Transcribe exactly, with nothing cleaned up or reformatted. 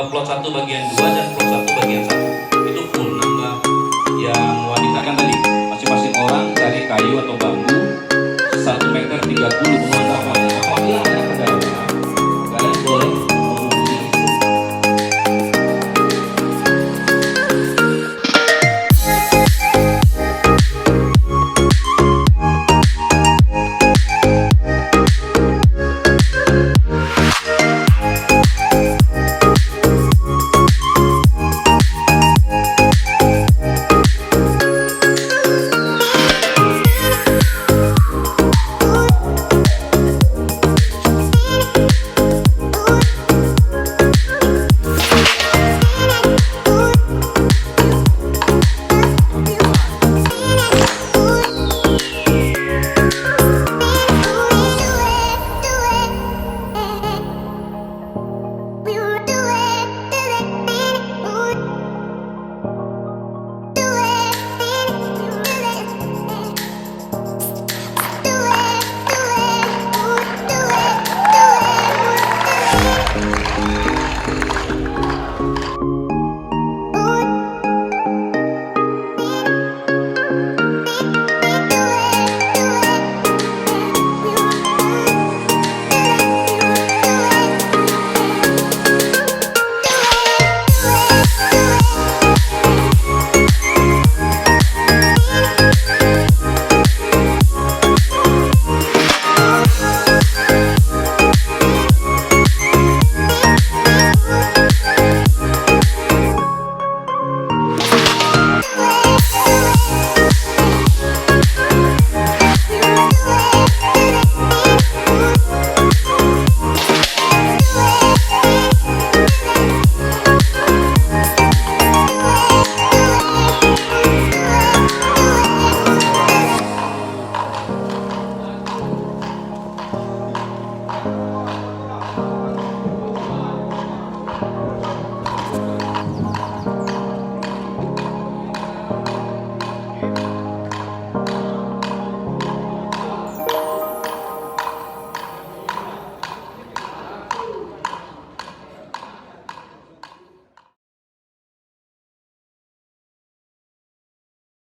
Plot satu bagian dua dan plot satu bagian satu. Itu full nambah yang wanita kan tadi. Masing-masing orang cari kayu atau bambu satu meter tiga puluh. Apabila ada kendala,